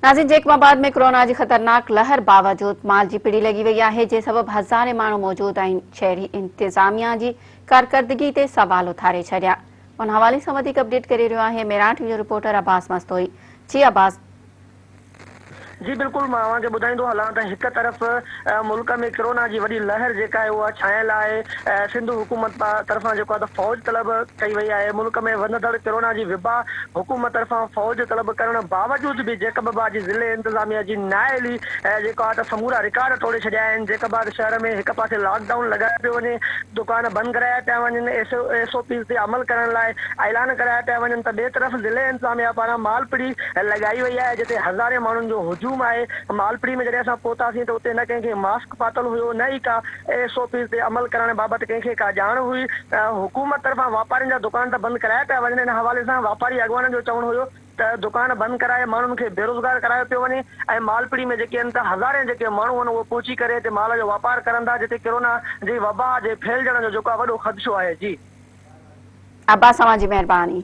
ناظرين جيڪب آباد ۾ ڪرونا جي خطرناڪ لهر باوجود مال جي پڙي لڳي وئي آهي جنهن سبب هزارين ماڻهو موجود آهن شهري انتظاميا جي ڪارڪردگي تي سوال اٿاري ڇڏيا ان حوالي سان وڌيڪ اپڊيٽ ڪري رهيو آهي ميران ٽي وي جو رپورٽر عباس مستوئي جي عباس. جي بلڪل مان اوهان کي ٻڌائيندو هلان ته هڪ طرف ملڪ ۾ ڪرونا جي وڏي لهر جيڪا آهي اها ڇانيل آهي سنڌ حڪومت طرفان جيڪو آهي ته فوج طلب ڪئي وئي آهي ملڪ ۾ وڌندڙ ڪرونا جي وبا حڪومت طرفان فوج طلب ڪرڻ باوجود به جيڪب آباد جي ضلعي انتظاميا جي نااهلي جيڪو آهي ته سمورا رڪارڊ ٽوڙي ڇڏيا آهن، جيڪب آباد شهر ۾ هڪ پاسي لاڪ ڊائون لڳايو پيو وڃي، دڪان بند ڪرايا پيا وڃن، ايس او پيز تي عمل ڪرڻ لاء اعلان ڪرايا پيا وڃن ته ٻئي طرف ضلعي انتظاميا پاران مالپڙي لڳائي وئي آهي جتي هزارين ماڻهن جو هجوم آهي، مالپڙي ۾ جڏهن اسان پهتاسين ته اتي نه ڪنهن کي ماسڪ پاتل هيو نه ئي ڪا ايس او پيز تي عمل ڪرڻ بابت ڪنهن کي ڪا ڄاڻ هئي. حڪومت طرفان واپارين جا دڪان ته بند ڪرايا پيا وڃن ان حوالي سان واپاري اڳواڻن جو چوڻ هيو ته دڪان بند ڪرائي ماڻهن کي بيروزگار ڪرايو پيو وڃي ۽ مالپڙي ۾ جيڪي آهن ته هزارين جيڪي ماڻهو آهن اهي پهچي ڪري هتي مال جو واپار ڪرن ٿا جتي ڪرونا جي وبا جي ڦهلجڻ جو جيڪو آهي وڏو خدشو آهي جي. عباس اوهان جي مهرباني.